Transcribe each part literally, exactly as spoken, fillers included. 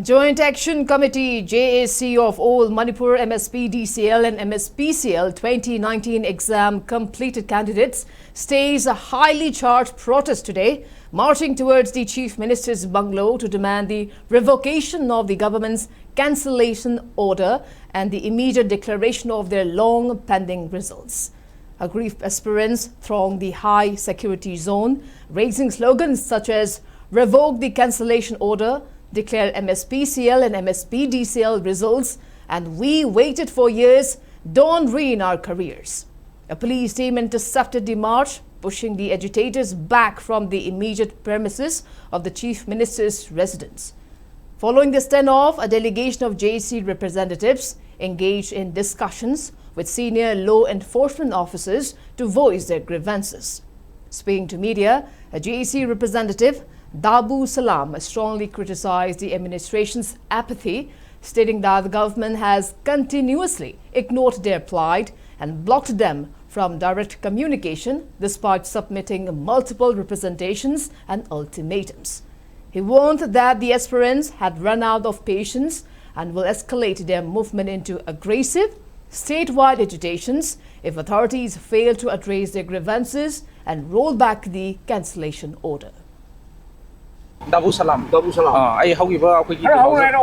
Joint Action Committee, J A C, of all Manipur M S P D C L and M S P C L twenty nineteen exam completed candidates stays a highly charged protest today, marching towards the Chief Minister's bungalow to demand the revocation of the government's cancellation order and the immediate declaration of their long pending results. Aggrieved aspirants throng the high security zone, raising slogans such as "Revoke the cancellation order," "Declare M S P C L and M S P D C L results," and "We waited for years, don't ruin our careers." A police team intercepted the march, pushing the agitators back from the immediate premises of the Chief Minister's residence. Following the standoff, a delegation of J A C representatives engaged in discussions with senior law enforcement officers to voice their grievances. Speaking to media, a J A C representative, Dabu Salam, strongly criticized the administration's apathy, stating that the government has continuously ignored their plight and blocked them from direct communication despite submitting multiple representations and ultimatums. He warned that the aspirants had run out of patience and will escalate their movement into aggressive, statewide agitations if authorities fail to address their grievances and roll back the cancellation order. ꯗꯥꯕꯨ ꯁꯂꯥꯝ꯫ ꯗꯥꯕꯨ ꯁꯂꯥꯝ꯫ ꯑꯥ, ꯑꯩ ꯍꯧꯈꯤꯕ ꯑꯩꯈꯣꯏꯒꯤ ꯈꯔ ꯍꯧꯔꯦꯔꯣ?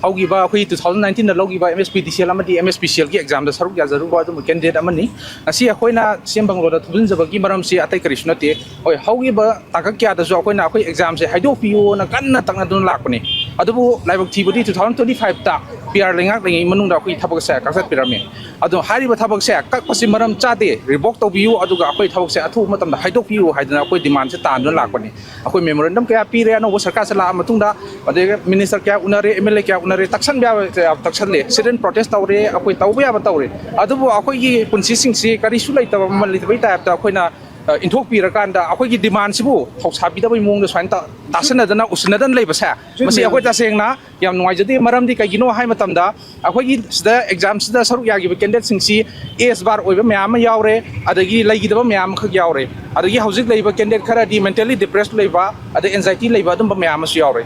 ꯍꯧꯈꯤꯕ ꯑꯩꯈꯣꯏ two thousand ꯅꯥꯏꯟꯇꯤꯟꯗ ꯂꯧꯈꯤꯕ M S P ꯗꯤ C L ꯑꯃꯗꯤ M S P ꯁꯤ ꯑꯦꯜꯒꯤ ꯑꯦꯛꯖꯥꯝꯗ ꯁꯔꯨꯛ ꯌꯥꯖꯔꯨꯕ ꯑꯗꯨꯝꯕ ꯀꯦꯟꯗꯤꯗꯦꯠ ꯑꯃꯅꯤ꯫ ꯉꯁꯤ ꯑꯩꯈꯣꯏꯅ ꯁꯤ ꯑꯦꯝ ꯕꯪꯒꯂꯣꯗ ꯊꯣꯝꯖꯤꯟꯖꯕꯒꯤ ꯃꯔꯝꯁꯤ ꯑꯇꯩ ꯀꯔꯤꯁꯨ ꯅꯠꯇꯦ꯫ ꯍꯣꯏ, ꯍꯧꯈꯤꯕ ꯇꯥꯡꯀꯛ ꯀꯌꯥꯗꯁꯨ ꯑꯩꯈꯣꯏꯅ ꯑꯩꯈꯣꯏ ꯑꯦꯛꯖꯥꯝꯁꯦ ꯍꯥꯏꯗꯣꯛꯄꯤꯌꯣꯅ ꯀꯟꯅ ꯇꯛꯅꯗꯨꯅ ꯂꯥꯛꯄꯅꯤ꯫ ꯑꯗꯨꯕꯨ ꯂꯥꯏꯕꯛ ꯊꯤꯕꯗꯤ ꯇꯨ ꯊꯥꯎꯖꯟ ꯇ꯭ꯋꯦꯟꯇꯤ ꯐꯥꯏꯚꯇ ꯄꯤ ꯑꯥꯔ ꯂꯩꯉꯥꯛꯂꯤꯉꯩ ꯃꯅꯨꯡꯗ ꯑꯩꯈꯣꯏ ꯊꯕꯛꯁꯦ ꯀꯛꯊꯠꯄꯤꯔꯝꯃꯤ꯫ ꯑꯗꯣ ꯍꯥꯏꯔꯤꯕ ꯊꯕꯛꯁꯦ ꯀꯛꯄꯁꯤ ꯃꯔꯝ ꯆꯥꯗꯦ, ꯔꯤꯚꯣꯛ ꯇꯧꯕꯤꯌꯨ, ꯑꯗꯨꯒ ꯑꯩꯈꯣꯏ ꯊꯕꯛꯁꯦ ꯑꯊꯨꯕ ꯃꯇꯝꯗ ꯍꯥꯏꯗꯣꯛꯄꯤꯌꯨ ꯍꯥꯏꯗꯅ ꯑꯩꯈꯣꯏ ꯗꯤꯃꯥꯟꯁꯦ ꯇꯥꯟꯗꯨꯅ ꯂꯥꯛꯄꯅꯤ꯫ ꯑꯩꯈꯣꯏ ꯃꯦꯃꯣꯔꯦꯟꯗꯝ ꯀꯌꯥ ꯄꯤꯔꯦ ꯑꯅꯧꯕ ꯁꯔꯀꯥꯔꯁꯦ ꯂꯥꯛꯑ ꯃꯇꯨꯡꯗ, ꯑꯗꯒꯤ ꯃꯤꯅꯤꯁꯇꯔ ꯀꯌꯥ ꯎꯅꯔꯦ, ꯑꯦꯝ ꯑꯦꯜ ꯑꯦ ꯀꯌꯥ ꯎꯅꯔꯦ, ꯇꯛꯁꯟꯕ ꯌꯥꯕ ꯀꯌꯥ ꯇꯛꯁꯜꯂꯦ, ꯁꯤꯠ ꯑꯦꯟ ꯄ꯭ꯔꯣꯇꯦꯁ ꯇꯧꯔꯦ, ꯑꯩꯈꯣꯏ ꯇꯧꯕ ꯌꯥꯕ ꯇꯧꯔꯦ꯫ ꯑꯗꯨꯕꯨ ꯑꯩꯈꯣꯏꯒꯤ ꯄꯨꯟꯁꯤꯁꯤꯡꯁꯤ ꯀꯔꯤꯁꯨ ꯂꯩꯇꯕ, ꯃꯃꯜ ꯂꯩꯇꯕꯒꯤ ꯇꯥꯏꯞꯇ ꯑꯩꯈꯣꯏꯅ ꯑ, ꯏꯟꯊꯣꯛꯄꯤꯔꯀꯥꯟꯗ ꯑꯩꯈꯣꯏꯒꯤ ꯗꯤꯃꯥꯟꯁꯤꯕꯨ ꯊꯧꯁꯥꯕꯤꯗꯕꯒꯤ ꯃꯑꯣꯡꯗ ꯁꯨꯃꯥꯏꯅ ꯇ-, ꯇꯥꯁꯟꯅꯗꯅ ꯎꯁꯤꯟꯅꯗꯅ ꯂꯩꯕꯁꯦ, ꯃꯁꯤ ꯑꯩꯈꯣꯏ ꯇꯁꯦꯡꯅ ꯌꯥꯝ ꯅꯨꯡꯉꯥꯏꯖꯗꯦ꯫ ꯃꯔꯝꯗꯤ ꯀꯩꯒꯤꯅꯣ ꯍꯥꯏ ꯃꯇꯝꯗ ꯑꯩꯈꯣꯏꯒꯤ ꯁꯤꯗ ꯑꯦꯛꯖꯥꯝꯁꯤꯗ ꯁꯔꯨꯛ ꯌꯥꯈꯤꯕ ꯀꯦꯟꯗꯤꯗꯦꯠꯁꯤꯡꯁꯤ ꯑꯦꯖ ꯕꯥꯔ ꯑꯣꯏꯕ ꯃꯌꯥꯝ ꯑꯃ ꯌꯥꯎꯔꯦ, ꯑꯗꯒꯤ ꯂꯩꯈꯤꯗꯕ ꯃꯌꯥꯝ ꯑꯃꯈꯛ ꯌꯥꯎꯔꯦ, ꯑꯗꯒꯤ ꯍꯧꯖꯤꯛ ꯂꯩꯕ ꯀꯦꯟꯗꯤꯗꯦꯠ ꯈꯔꯗꯤ ꯃꯦꯟꯇꯦꯜꯂꯤ ꯗꯤꯄ꯭ꯔꯦꯁ ꯂꯩꯕ, ꯑꯗꯩ ꯑꯦꯟꯖꯥꯏꯇꯤ ꯂꯩꯕ ꯑꯗꯨꯝꯕ ꯃꯌꯥꯝ ꯑꯃꯁꯨ ꯌꯥꯎꯔꯦ꯫